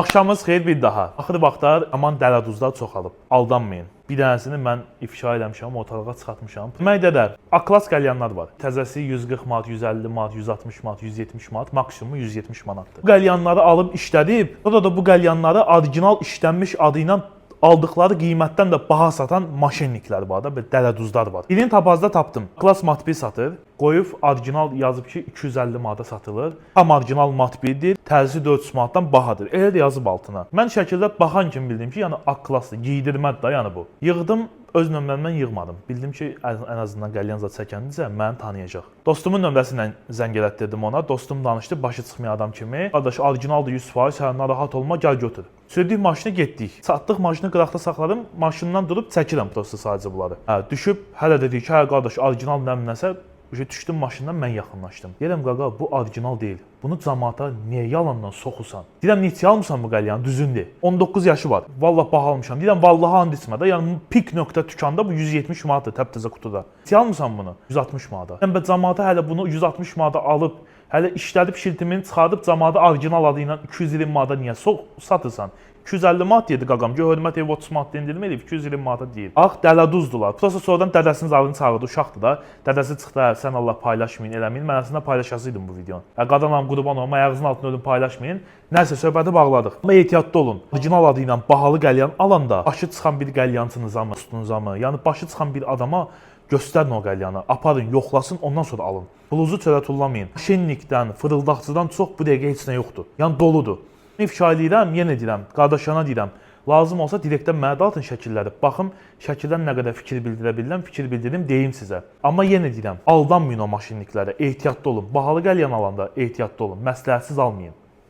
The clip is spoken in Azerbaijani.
Axşamınız xeyir bir daha. Axır vaxtlar aman dələduzlar çoxalıb. Aldanmayın. Bir dənəsini mən ifşa eləmişəm, ortalığa çıxartmışam. Məydədə A-klass qəlyanlar var. Təzəsi 140 manat, 150 manat, 160 manat, 170 manat, maksimumu 170 manatdır. Bu qəlyanları alıb işlədib, sonra da bu qəlyanları orijinal işlənmiş adı ilə aldıqları qiymətdən də baha satan maşinniklər var da, belə dələduzlar var. Birini Tabazda tapdım. Klas Mat 1 satır. Qoyub orijinal yazıb ki 250 manata satılır. Tam orijinal Mat 1-dir. Tərzi 400 manatdan bahadır. Elə də yazıb altına. Mən şəkildə baxan kimi bildim ki, yəni A klassdır, giydirmədir da yəni bu. Yığdım, öz nömrəmdən yığmadım. Bildim ki, ən azından qəlyan zad çəkəndirsə məni tanıyacaq. Dostumun nömrəsi ilə zəng elətdirdim ona. Dostum danışdı, başı çıxmayan adam kimi. Qardaş, orijinaldır 100%, sən narahat olma, gəl götür. Sürdük maşını getdik. Çatdıq, maşını qıraqda saxladım. Maşından durub çəkirəm prosta sadəcə bunları. Hə, düşüb hələ dedi ki, hə qardaş, orijinal nə nəsə. Uje düşdüm maşından, mən yaxınlaşdım. Deyirəm qaqa, bu orijinal deyil. Bunu camaata niyə yalandan soxursan? Deyirəm neçəyə almısan bu qəlyanı, düzün de. 19 yaşı var. Vallah baha almışam. Deyirəm vallahi and içmə də. Yəni pik nöqtə dükanda bu 170 manatdır təptəzə qutuda. Neçəyə almısan bunu? 160 manata. Deyirəm bə camaata hələ bunu 160 manata alıb, hələ işlədib şiltimini çıxardıb camaata orijinal adı ilə 220 manata niyə sox satırsan? 250 manat dedi qaqam. Gör hörmət ev 30 manat endirim eləyib 220 manata deyir. Ağ dələduzdular. Prosta sonradan dədəsinin zadını çağırdı, uşaqdır da. Dədəsi çıxdı, hə, sən Allah paylaşmayın, eləməyin. Mən əslində paylaşasıydım bu videonu. Hə, qadanam qurban olum, ayağınızın altına ölüm paylaşmayın. Nəsə söhbəti bağladıq. Amma ehtiyatlı olun. Orijinal adı ilə bahalı qəlyan alanda başı çıxan bir qəlyançınıza mı, dostunuza mı, yəni başı çıxan bir adama göstərin o qəlyanı, aparın, yoxlasın, ondan sonra alın. Pulunuzu çölə tullamayın. Şenlikdən, fırıldaqçıdan çox bu dəqiqə heç nə yoxdur. Yəni doludur. İfşa eləyirəm, yenə deyirəm, qardaşlarına deyirəm. Lazım olsa direktdən mənə də atın şəkilləri. Baxım, şəkildən nə qədər fikir bildirə bilirəm, fikir bildirim deyim sizə. Amma yenə deyirəm, aldanmayın o maşinliklərə, ehtiyatlı olun. Bahalı qəlyan alanda ehtiyatlı olun, məsləhətsiz almayın.